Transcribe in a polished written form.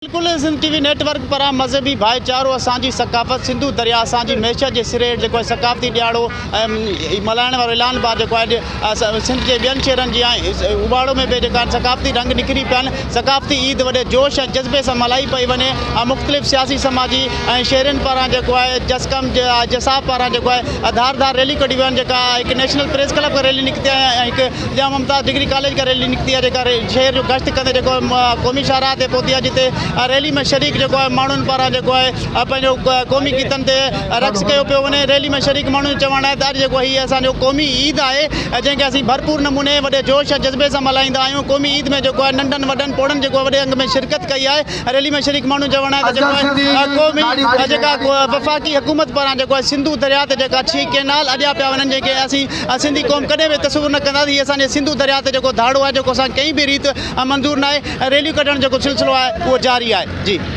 بلڪل سنڌ ٽي V net work پاران مذهبي ڀائيچارو اسان جي ثقافت سنڌو درياء اسان جي معيشت جي سري هيٺ جيڪو آهي ثقافتي ڏهاڙو ملهائڻ وارو اعلان بعد جيڪو آهي اڄ سنڌ جي ٻين شهرن جيان اٻاڙو ۾ به جيڪا ثقافتي رنگ نکري پيا آهن ثقافتي عيد وڏي جوش ۽ جذبي سان ملهائي پئي وڃي ۽ مختلف سياسي سماجي ۽ شهرين پاران جيڪو آهي جسقم جساف پاران جيڪو آهي ڌار ڌار ريليون ڪڍيون ويون آهن جيڪا هڪ نيشنل پريس ڪلب کان ريلي نڪتي آهي ۽ هڪ ڄام ممتاز ڊگري ڪاليج کان ريلي نڪتي آهي جيڪا شهر جو گشت ڪندي جيڪو قومي شاهراهه تي پهتي آهي جتي ريلي ۾ شريڪ جيڪو آهي ماڻهن پاران جيڪو آهي پنهنجو قومي گيتن تي رقص ڪيو پيو وڃي ريلي ۾ شريڪ ماڻهن جو چوڻ آهي ته اڄ جيڪو هي اسان جو قومي عيد آهي جنهن کي اسين ڀرپور نموني وڏي جوش ۽ جذبي سان ملهائيندا آهيون قومي عيد ۾ جيڪو آهي ننڍن وڏن پوڙهن جيڪو وڏي انگ ۾ شرڪت ڪئي آهي ريلي ۾ شريڪ ماڻهن جو چوڻ آهي ته جيڪو آهي قومي جيڪا وفاقي حڪومت پاران جيڪو آهي سنڌو درياء تي جيڪا ڇي ڪينال اڏيا پيا وڃن جنهن کي اسين سنڌي قوم ڪڏهن به تصور نه ڪندا ته هي اسان جي سنڌو درياء تي جيڪو ڌاڙو آهي جيڪو اسان کي ڪنهن به ريت منظور ناهي ۽ ريليون ڪڍڻ جيڪو سلسلو آهي اهو جاري آهي جي.